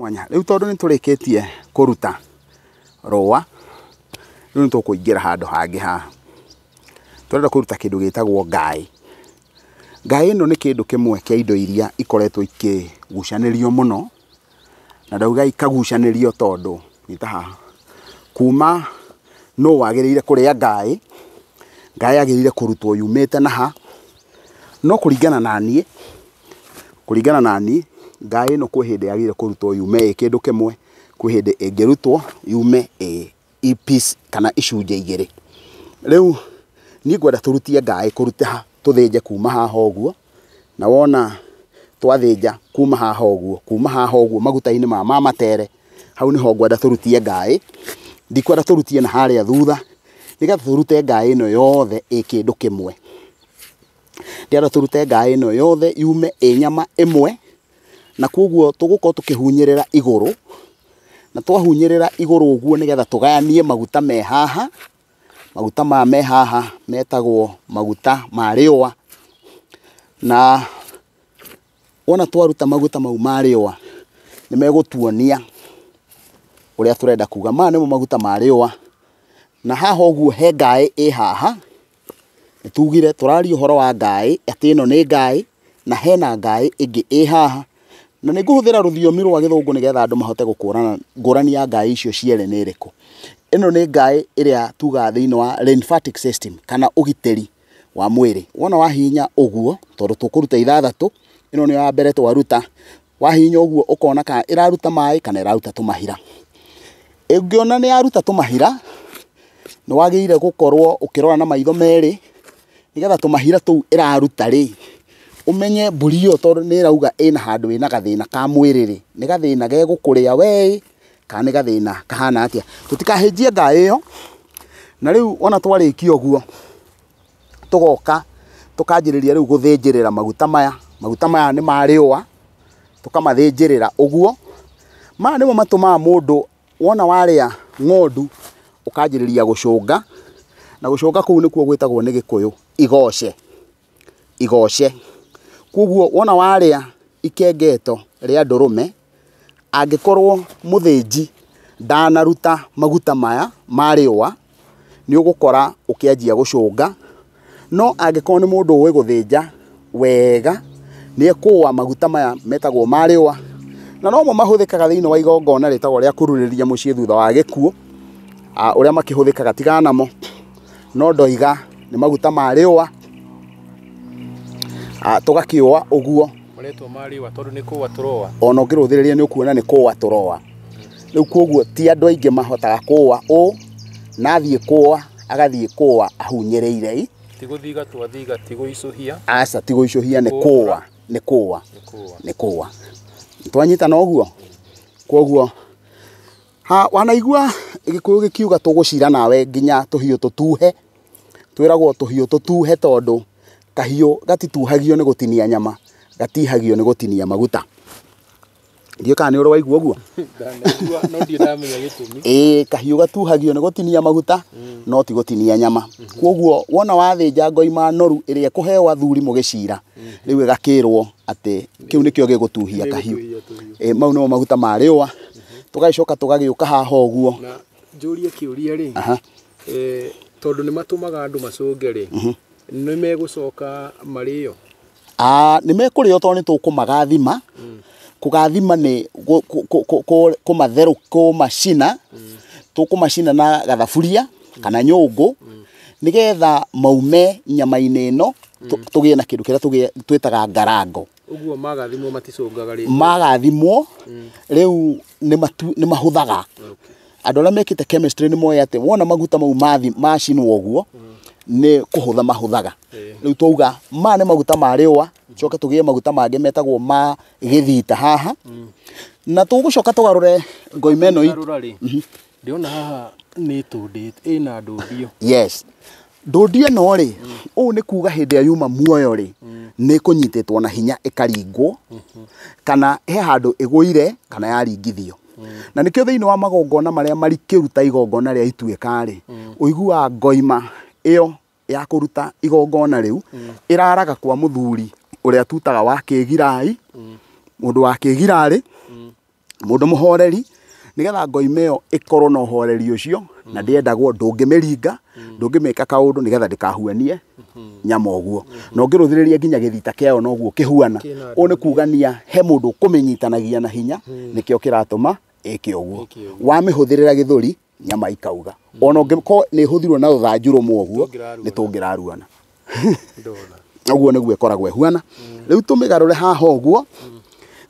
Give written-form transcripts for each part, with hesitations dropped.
Mwanya rĩu tondũ nĩ tũrĩkĩtie kũruta rũa, rĩu nĩ tũkũingĩra handũ hangĩ haha. Tũrenda kũruta kĩndũ gĩtagwo ngaĩ. Ngaĩ ĩno nĩ kĩndũ kĩmwe kĩa indo iria ikoretwo ikĩgucanĩrio mũno, na ndauga ikagucanĩrio tondũ nyita haha, kuma nũ wagĩrĩire kũrĩa ngaĩ, ngaĩ yagĩrĩire kũrutwo yumĩte na ha, no kũringana na niĩ, kũringana na niĩ, ngaĩ ĩno kwĩ hĩndĩ yagĩrĩire kũrutwo yume ĩ kĩndũ kĩmwe, kwĩ hĩndĩ ĩngĩrutwo yume ĩ piece kana icunjĩ igĩrĩ. Rĩu niĩ ngwenda tũrutie ngaĩ kũruta tũthĩnje kuma haha ũguo, na wona twathĩnja kuma haha ũguo, kuma haha ũguo maguta-inĩ maya ma matere, hau nĩho ngwenda tũrutie ngaĩ. Ndikwenda tũrutie na harĩa thutha, nĩgetha tũrute ngaĩ ĩno yothe ĩ kĩndũ kĩmwe. Ndĩrenda tũrute ngaĩ ĩno yothe yume ĩ nyama ĩmwe, na koguo tũgũkorwo tũkĩhunyĩrĩra igũrũ, na twahunyĩrĩra igũrũ ũguo nĩgetha tũgayanie maguta me haha. Maguta maya me haha metagwo maguta ma rĩũa, na wona twaruta maguta mau ma rĩũa nĩ megũtuonia ũrĩa tũrenda kuga. Maya nĩmo maguta ma rĩũa, na haha ũguo he ngaĩ ĩ haha. Nĩ tugire tũraria ũhoro wa ngaĩ, atĩ ĩno nĩ ngaĩ na hena ngaĩ ĩngĩ ĩ haha, na nĩ ngũhũthĩra rũthiomi rwa gĩthũngũ nĩgetha andũ mahote gũkũrana ngũrani ya ngaĩ icio cierĩ nĩ ĩrĩkũ. Ĩno nĩ ngaĩ ĩrĩa tugaga thĩinĩ wa lymphatic system kana ũgitĩri wa mwĩrĩ. Wona wahihinya ũguo, tondũ tũkũruta ithathatũ, ĩno nĩyo ya mbere twaruta, wahihinya ũguo ũkona kana ĩraruta maĩ kana ĩraruta tũmahira. Ũngĩona nĩ yaruta tũmahira, nĩ wagĩrĩire gũkorwo ũkĩrora na maitho merĩ, nĩgetha tũmahira tũu ĩraruta rĩ, ũmenye mbũri ĩyo tondũ nĩ ĩrauga ĩna handũ ĩna gathĩna ka mwĩrĩ rĩ, nĩ gathĩna gegũkũrĩa we kana nĩ gathĩna kahana atĩa. Tũtikahĩnjie ngaĩ ĩyo. Na rĩu ona twarĩkia ũguo, tũgoka tũkanjĩrĩria rĩu gũthĩnjĩrĩra maguta maya. Maguta maya nĩ ma rĩũa, tũkamathĩnjĩrĩra ũguo. Maya nĩmo matũmaga mũndũ wona warĩa ng'ondu ũkanjĩrĩria gũcũnga, na gũcũnga kũu nĩkuo gwĩtagwo nĩ Gĩkũyũ igoce. Igoce. Koguo wona warĩa ikengeto rĩa ndũrũme, angĩkorwo mũthĩnji ndanaruta maguta maya ma rĩũa, nĩ ũgũkora ũkĩanjia gũcũnga. No angĩkorwo nĩ mũndũ ũĩ gũthĩnja wega, nĩ ekũa maguta maya metagwo ma rĩũa, na nomo mahũthĩkaga thĩinĩ wa igongona rĩtagwo rĩa kũrurĩria mũciĩ thutha wa gĩkuũ, ũrĩa makĩhũthĩkaga tigana namo, no ndoiga nĩ maguta ma rĩũa, tũgakĩũa ũguo. Maretwo ma rĩũa tondũ nĩ kũa tũroa. Ona ũngĩrũthĩrĩria nĩ ũkuona nĩ kũa tũroa. Rĩu koguo ti andũ aingĩ mahotaga kũa ũũ, na athiĩ kũa, agathiĩ kũa ahunyĩrĩire. Ti gũthiga twathiga, ti gũicũhia. Aca, ti gũicũhia, nĩ kũa, nĩ kũa, nĩ kũa. Twanyitana ũguo? Koguo ha wanaigua Gĩkũyũ gĩkiuga tũgũcira nawe nginya tũhiũ tũtuhe. Twĩragwo tũhiũ tũtuhe tondũ kahiũ gatituhagio nĩ gũtinia nyama, gatihagio nĩ gũtinia maguta. Ndiũĩ kana nĩ ũrĩ waigua ũguo? Ndanaigua, no ndirĩ ndamenya gĩtũmi. Ĩĩ, kahiũ gatuhagio nĩ gũtinia maguta, no ti gũtinia nyama. Koguo wona wathĩnja ngoima noru ĩrĩa ĩkũheo athuri mũgĩcira, rĩu ĩgakĩrwo atĩ kĩu nĩkĩo gĩgũtuhia kahiũ. Ĩĩ, mau nĩmo maguta ma rĩũa. Tũgagĩcoka tũgagĩũka haha ũguo. Na njũrie kĩũria rĩ, tondũ nĩ matũmaga andũ macũnge rĩ, nĩ megũcoka marĩo? Nĩ mekũrĩo tondũ nĩ tũkũmagathima. Kũgathima nĩ kũmatherũ, kũmacina. Tũkũmacina na gathaburia kana nyũngũ, nĩgetha maume nyama-inĩ ĩno, tũgĩe na kĩndũ kĩrĩa twĩtaga ngarango. Ũguo magathimwo maticũngaga rĩngĩ? Magathimwo, rĩu nĩ mahũthaga. Andũ arĩa mekĩte chemistry nĩ moĩ atĩ wona maguta mau macinwo ũguo, nĩ kũhũtha mahũthaga. Rĩu twauga maya nĩ maguta ma rĩũa, coke tũgĩe maguta mangĩ metagwo ma gĩthita haha. Na tũgũcoka tũgarũre ngoima ĩno itũ. Garũra rĩ, ndĩrona haha nĩ tũndĩ, ĩna ndũndio. Yes. Ndũndio ĩno rĩ, ũũ nĩ kuga hĩndĩ ĩrĩa yuma muoyo rĩ, nĩ ĩkũnyitĩtwo na hinya ĩkaringwo, kana he handũ ĩgũire kana yaringithio. Na nĩkĩo thĩinĩ wa magongona marĩa marikĩru ta igongona rĩa ituĩka rĩ, ũiguaga ngoima ĩyo ya kũruta igongona rĩu ĩraraga kwa mũthuri ũrĩa tutaga wa kĩgirai, mũndũ wa kĩgirarĩ, Mũndũ mũhoreri nĩgetha ngoima ĩyo ĩkorwo na ũhoreri ũcio na ndĩendagwo ndũngĩmĩringa ndũngĩmĩka kaũndũ nĩgetha ndĩkahuanie nyama ũguo na ũngĩrũthĩrĩria nginya gĩthita kĩayo noguo kĩhuana ũũ nĩ kugania he mũndũ ũkũmĩnyitanagia na hinya nĩkĩo kĩratũma ĩke ũguo wamĩhũthĩrĩra gĩthũri nyama ikauga ona ũngĩkorwo nĩ ĩhũthirwo na rũthanju rũmwe ũguo nĩ tũngĩraruana ũguo nĩguo ĩkoragwo ĩhuana rĩu tũmĩgarũre haha ũguo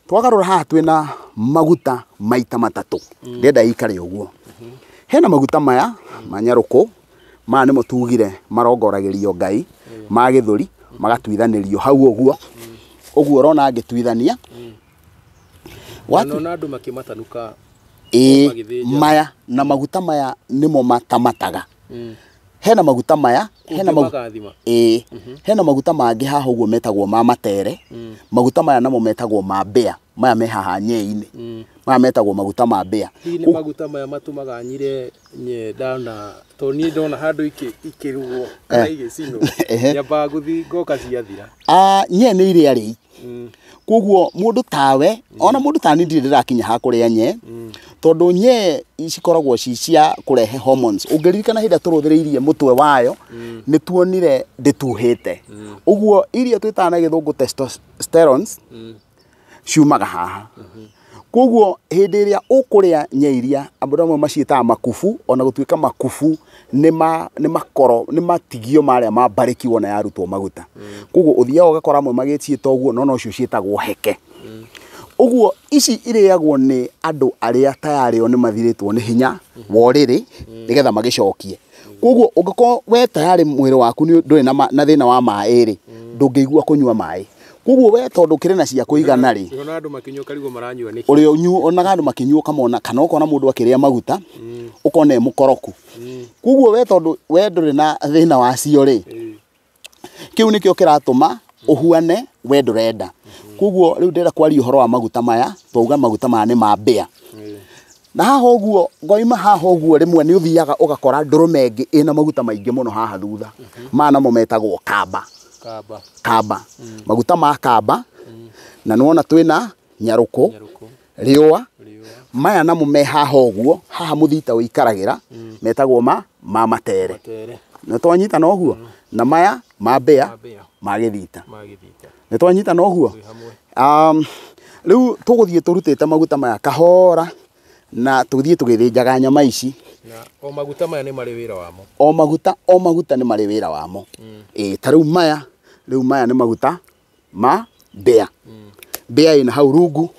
twagarũra haha twĩna maguta maita matatũ ndĩrenda ĩikare ũguo hena maguta maya ma nyarũkũ maya nĩmo tugire marongoragĩrio Ngai ma gĩthũri magatuithanĩrio hau ũguo ũguo ũrona ngĩtuithania na andũ makĩmatanuka maya na maguta maya nĩmo matamataga hena maguta maya hena maguta hena maguta mangĩ haha ũguo metagwo ma matere maguta maya namo metagwo ma mbĩa maya me haha nyei-inĩ maya metagwo maguta ma mbĩa hihi nĩ maguta maya matũmaga nyire nye ndana tondũ niĩ ndona handũ ikĩrugwo kana igĩcinwo nyambaga gũthiĩ ngoka ciathira nye nĩ iria rĩi koguo mũndũ tawe ona mũndũ tani ndirĩ ndĩrakinya ha kũrĩa nye tondũ nye cikoragwo ci cia kũrehe hormones ũngĩririkana hĩndĩ ĩrĩa tũrũthĩrĩirie mũtwe wayo nĩ tuonire ndĩtuhĩte ũguo iria twĩtaga na gĩthũngũ testosterones ciumaga haha koguo hĩndĩ ĩrĩa ũkũrĩa nye iria andũ amwe maciĩtaga makubu ona gũtuĩka makubu nĩ makoro nĩ matigio marĩa ma mbarĩki wona yarutwo maguta koguo ũthiaga ũgakora amwe magĩciĩta ũguo no nocio ciĩtagwo heke ũguo ici irĩagwo nĩ andũ arĩa tayarĩ o nĩ mathirĩtwo nĩ hinya wa ũrĩrĩ nĩgetha magĩcokie koguo ũngĩkorwo we tayarĩ mwĩrĩ waku ndũrĩ na thĩna wa maĩ rĩ ndũngĩigua kũnyua maĩ koguo we tondũ kĩrĩ na cia kũigana rĩ ũrona andũ makĩnyua karigwo maranyua nĩkĩ ũrĩa onaga andũ makĩnyua ũkamona kana ũkona mũndũ akĩrĩa maguta ũkona e mũkoroku koguo we tondũ we ndũrĩ na thĩna wacio rĩ kĩu nĩkĩo kĩratũma ũhuane we ndũrenda koguo rĩu ndĩrenda kwaria ũhoro wa maguta maya twauga maguta maya nĩ ma mbĩa na haha ũguo ngoima haha ũguo rĩmwe nĩ ũthiaga ũgakora ndũrũme ĩngĩ ĩna maguta maingĩ mũno haha thutha maya namo metagwo kamba kamba maguta ma kamba na nĩwona twĩna nyarũkũ rĩũa maya namo me haha ũguo haha mũthita ũikaragĩra metagwo ma matere nĩ twanyitana ũguo na maya ma mbĩa ma gĩthita nĩ twanyitana ũguo rĩu tũgũthiĩ tũrutĩte maguta maya kahora na tũthiĩ tũgĩthĩnjaga nyama ici na o maguta maya nĩ marĩ wĩra wamo o maguta nĩ marĩ wĩra wamo ta rĩu maya nĩ maguta ma mbĩa mbĩa ĩna hau rungu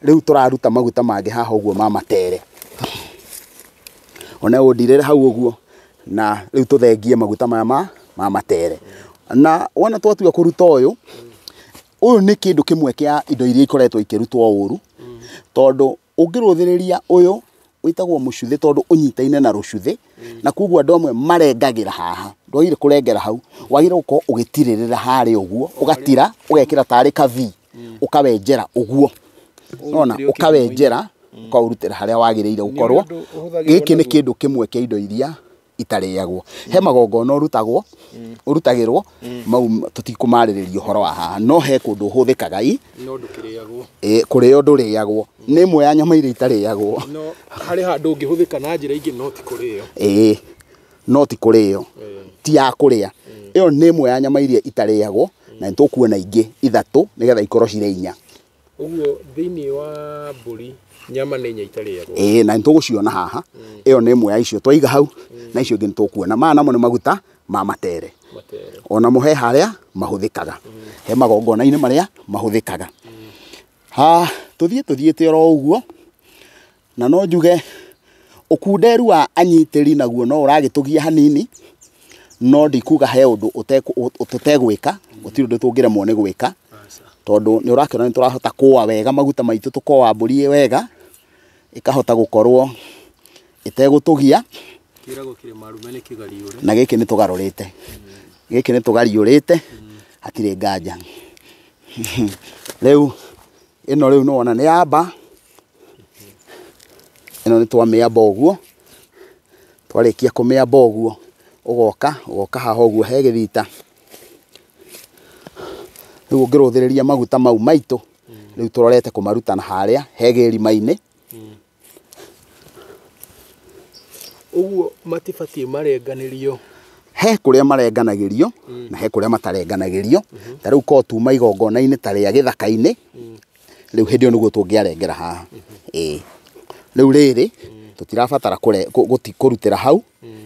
rĩu tũraruta maguta mangĩ haha ũguo ma matere ona ũndirĩre hau ũguo na rĩu tũthengie maguta maya ma matere na wona twatua kũruta ũyũ ũyũ nĩ kĩndũ kĩmwe kĩa indo iria ikoretwo ikĩrutwo ũru tondũ ũngĩrũthĩrĩria ũyũ wĩtagwo mũcuthĩ tondũ ũnyitaine na rũcuthĩ na koguo andũ amwe marengagĩra haha ndwagĩrĩire kũrengera hau wagĩrĩire gũkorwo ũgĩtirĩrĩra harĩa ũguo ũgatira ũgekĩra tarĩ ka V ũkawenjera ũguo nona ũkawenjera ũkaũrutĩra harĩa wagĩrĩire gũkorwo gĩkĩ nĩ kĩndũ kĩmwe kĩa indo iria itarĩagwo he magongona ũrutagwo ũrutagĩrwo mau tũtikũmarĩrĩria ũhoro wa haha no he kũndũ ũhũthĩkaga i no ndũkĩrĩagwo kũrĩo ndũrĩagwo nĩ ĩmwe ya nyama iria itarĩagwo no harĩ handũ ũngĩhũthĩka na njĩra ingĩ no ti kũrĩo no ti kũrĩo ti ya kũrĩa ĩyo nĩ ĩmwe ya nyama iria itarĩagwo na nĩ tũkuona ingĩ ithatũ nĩgetha ikorwo cirĩ inya ũguo thĩinĩ wa mbũri nyama nĩ inya itarĩagwo na nĩ tũgũciona haha ĩyo nĩ ĩmwe ya icio twaiga hau na icio ingĩ nĩ tũkuona maya namo nĩ maguta ma matere onamo he harĩa mahũthĩkaga he magongona-inĩ marĩa mahũthĩkaga ha tũthiĩ tũthiĩte oro ũguo na no njuge ũkunderu wa anyitĩri naguo no ũragĩtũgia hanini no ndikuga he ũndũ tũtegwĩka gũtirĩ ũndũ tũngĩremwo nĩ gwĩka tondũ nĩ ũrakĩona nĩ tũrahota kũa wega maguta maitũ tũkoa mbũri wega ĩkahota gũkorwo ĩtegũtũgia kĩragwo kĩrĩ marume nĩ kĩgariũre na gĩkĩ nĩ tũgarũrĩte gĩkĩ nĩ tũgariũrĩte hatirĩ nganja rĩu ĩno rĩu nĩwona nĩ yamba ĩno nĩ twamĩamba ũguo twarĩkia kũmĩamba ũguo ũgoka ũgoka haha ũguo he gĩthita rĩu ũngĩrũthĩrĩria maguta mau maitũ Rĩu tũrorete kũmaruta na harĩa he gĩrima-inĩ. Ũguo matibatiĩ marenganĩrio. He kũrĩa marenganagĩrio na he kũrĩa matarenganagĩrio. Ta rĩu korwo tuma igongona-inĩ ta rĩa gĩthaka-inĩ, rĩu hĩndĩ ĩyo nĩguo tũngĩarengera haha. Ĩĩ. Rĩu rĩrĩ tũtirabatara kũrutĩra hau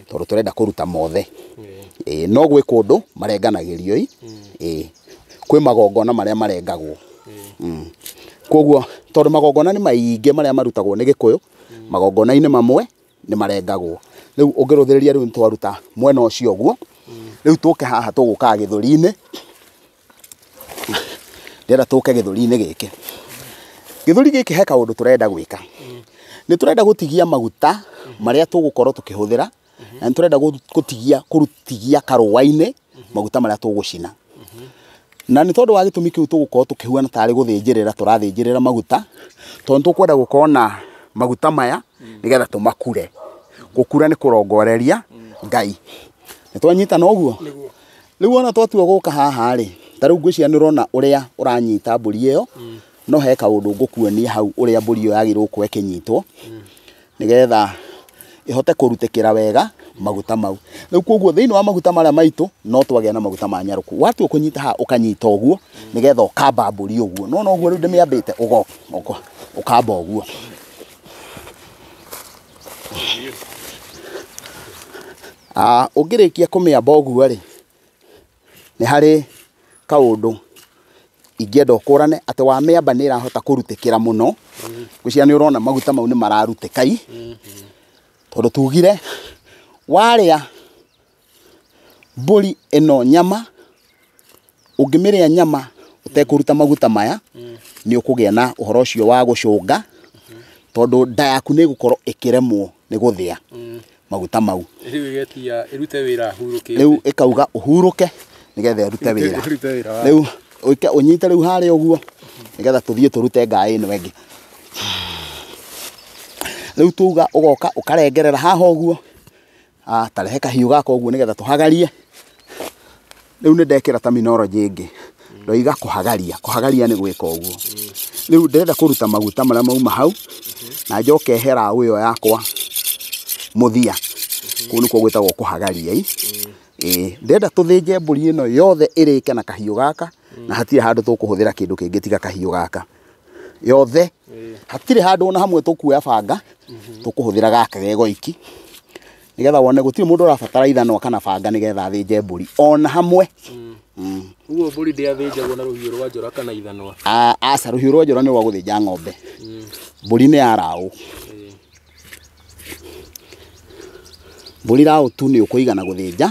tondũ tũrenda kũruta mothe. Ĩĩ, no gwĩ kũndũ marenganagĩrio. Ĩĩ. Kwĩ magongona marĩa marengagwo. Koguo tondũ magongona nĩ maingĩ marĩa marutagwo nĩ Gĩkũyũ, magongona-inĩ mamwe nĩ marengagwo. Rĩu ũngĩrũthĩrĩria rĩu nĩtwaruta mwena ũcio ũguo. Rĩu tũke haha tũgũkaga gĩthũri-inĩ. Ndĩrenda tũke gĩthũri-inĩ gĩkĩ. Gĩthũri gĩkĩ he kaũndũ tũrenda gwĩka. Nĩ tũrenda gũtigia maguta marĩa tũgũkorwo tũkĩhũthĩra, na nĩ tũrenda gũtigia kũrutigia karũa-inĩ maguta marĩa tũgũcina. Na nĩ tondũ wa gĩtũmi kĩu tũgũkorwo tũkĩhuana tarĩ gũthĩnjĩrĩra tũrathĩnjĩrĩra maguta, tondũ nĩ tũkwenda gũkorwo na maguta maya nĩgetha tũmakure. Gũkura nĩ kũrongoreria Ngai. Nĩ twanyitana ũguo? Rĩu ona twatua gũka haha rĩ, ta rĩu ngwĩciria nĩ ũrona ũrĩa ũranyita mbũri ĩyo, no he kaũndũ ngũkuonia hau ũrĩa mbũri ĩyo yagĩrĩirwo gũkorwo ĩkĩnyitwo nĩgetha ĩhote kũrutĩkĩra wega maguta mau. Rĩu koguo thĩinĩ wa maguta marĩa maitũ no twagĩa na maguta ma nyarũku. Watua kũnyita haha ũkanyita ũguo nĩgetha ũkamba mbũri ũguo. No noguo rĩu ndĩmĩambĩte ũkamba ũguo. Ũngĩrĩkia kũmĩamba ũguo rĩ, nĩ harĩ kaũndũ ingĩenda ũkũrane atĩ wamĩamba nĩ ĩrahota kũrutĩkĩra mũno. Ngwĩciria nĩ ũrona maguta mau nĩ mararutĩka i. Tondũ tugire warĩa mbũri ĩno nyama, ũngĩmĩrĩa nyama ũtekũruta maguta maya, nĩ ũkũgĩa na ũhoro ũcio wa gũcũnga, tondũ nda yaku nĩ ĩgũkorwo ĩkĩremwo nĩ gũthĩa maguta mau. Rĩu ĩgetia ĩrute wĩra hurũkĩte. Rĩu ĩkauga ũhurũke nĩgetha ĩrute wĩra. Rĩu ũnyite rĩu harĩa ũguo nĩgetha tũthiĩ tũrute ngaĩ ĩno ĩngĩ. Rĩu tuga ũgoka ũkarengerera haha ũguo, tarehe kahiũ gaka ũguo nĩgetha tũhagarie. Rĩu nĩ ndekĩra terminology ĩngĩ, ndoiga kũhagaria. Kũhagaria nĩ gwĩka ũguo. Rĩu ndĩrenda kũruta maguta marĩa mauma hau, na njoke he raũ ĩyo yakwa mũthia. Kũu nĩkuo gwĩtagwo kũhagaria. Ĩĩ, ndĩrenda tũthĩnje mbũri ĩno yothe ĩrĩke na kahiũ gaka, na hatirĩ handũ tũkũhũthĩra kĩndũ kĩngĩ tiga kahiũ gaka. Yothe hatirĩ handũ ona hamwe tũkuoya banga, tũkũhũthĩra gaka ge goiki nĩgetha wone gũtirĩ mũndũ ũrabatara ithanwa kana banga nĩgetha athĩnje mbũri ona hamwe. Ũguo mbũri ndĩathĩnjagwo na rũhiũ rwa njora kana ithanwa? Aca, rũhiũ rwa njora nĩ rwa gũthĩnja ng'ombe. Mbũri nĩ ya raũ. Mbũri raũ tu nĩ ũkũigana gũthĩnja,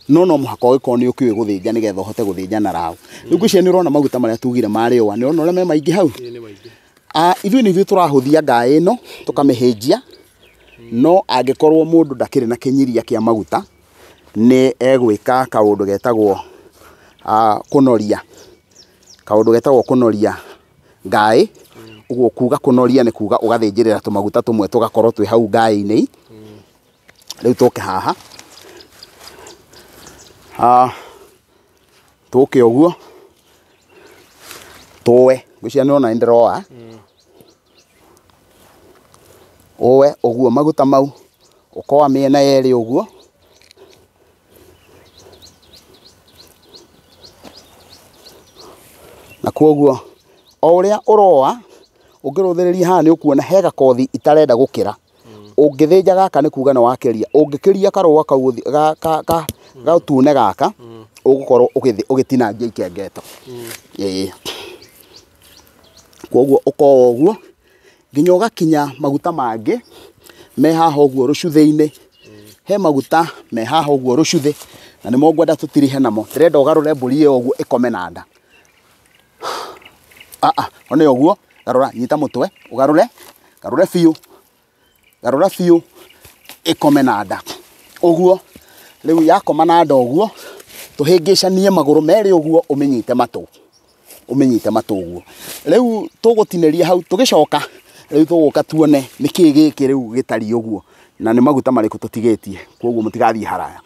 no no mũhaka ũgĩkorwo nĩ ũkĩũĩ gũthĩnja nĩgetha ũhote gũthĩnja na raũ. Rĩu ngwĩciria nĩ ũrona maguta marĩa tugire ma rĩũa, nĩ ũrona ũrĩa me maingĩ hau? Ithuĩ nĩ ithuĩ tũrahũthia ngaĩ ĩno tũkamĩhĩnjia, no angĩkorwo mũndũ ndakĩrĩ na kĩnyiria kĩa maguta nĩ egwĩka kaũndũ getagwo kũnoria. Kaũndũ getagwo kũnoria ngaĩ. Ũguo kuga kũnoria nĩ kuga ũgathĩnjĩrĩra tũmaguta tũmwe tũgakorwo twĩ hau ngaĩ-inĩ. Rĩu tũke haha, tũke ũguo tũe, ngwĩciria nĩ ũrona nĩ ndĩroa. Ũe ũguo maguta mau ũkoa mĩena yerĩ ũguo. Na koguo o ũrĩa ũroa ũngĩrũthĩrĩria haha nĩ ũkuona he gakothi itarenda gũkĩra. Ũngĩthĩnja gaka nĩ kuga nĩ wakĩria. Ũngĩkĩria karũa kau gatune gaka, ũgũkorwo ũgĩtinangia ikengeto. Ĩĩ. Koguo ũkoa ũguo nginya ũgakinya maguta mangĩ me haha ũguo rũcuthĩ-inĩ. He maguta me haha ũguo rũcuthĩ, na nĩmo ngwenda tũtirihe namo. Ndĩrenda ũgarũre mbũri ĩyo ũguo ĩkome na nda. One ũguo, garũra, nyita mũtwe, ũgarũre, garũre biũ, garũra biũ, ĩkome na nda. Ũguo, rĩu yakoma na nda ũguo, tũhĩngĩcanie magũrũ merĩ ũguo, ũmĩnyite matũ. Ũmĩnyite matũ ũguo. Rĩu tũgũtinĩria hau, tũgĩcoka, rĩu tũgũka tuone nĩkĩĩ gĩkĩ rĩu gĩtariĩ ũguo, na nĩ maguta marĩkũ tũtigĩtie. Koguo mũtigathiĩ haraya.